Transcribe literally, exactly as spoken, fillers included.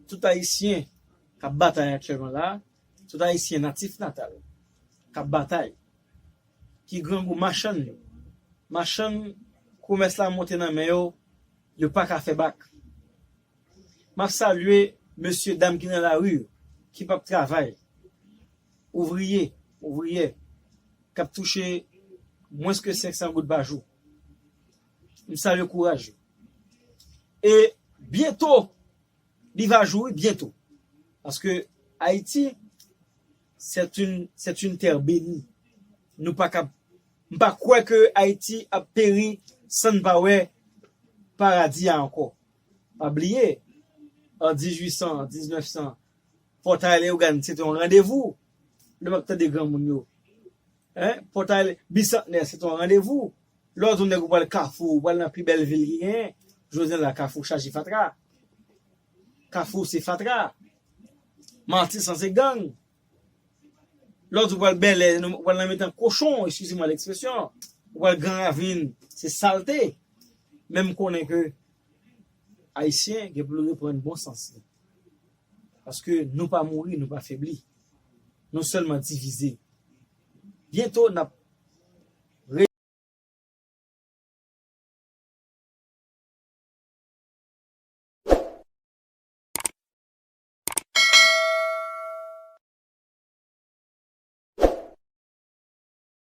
Tout Ayisyen k ap batay aktyèlman la, tout Ayisyen natif natal k ap batay, ki grangou machann yo, machann komès la monte nan men yo, yo pa ka fè bak. M ap salye mesye dam ki nan lari yo, ki p ap travay, ouvriye, ouvriyè, k ap touche mwens ke senk san goud pa jou. M salye kouraj yo. E byento, li va jou, wi, byento. Paske Ayiti, c'est une, c'est une terre bénie. Nou pa ka, m pa kwè ke Ayiti ap peri san n pa wè paradi a ankò. Pa bliye, an dizuit san, diznèf san, Pòtay Leyogàn, se te yon randevou. Lè m ap tande granmoun yo. Hein? Pòtay Bisantnè, se te yon randevou. Lè w di yon nèg ou pral Kafou, ou pral nan pi bèl vil ki genyen. Jodi a la, Kafou chaje fatra. Kafou se fatra. Matisan se gang. Lè w di ou pral Bèlè, ou pral nan mitan kochon, excusez-moi l'expression. Ou pral Gran Ravin, se salte. Men m konnen ke Ayisyen gen pou l reprann bon sans li. Paske nou pa mouri, nou pa febli. Nou sèlman divize. Byento, n ap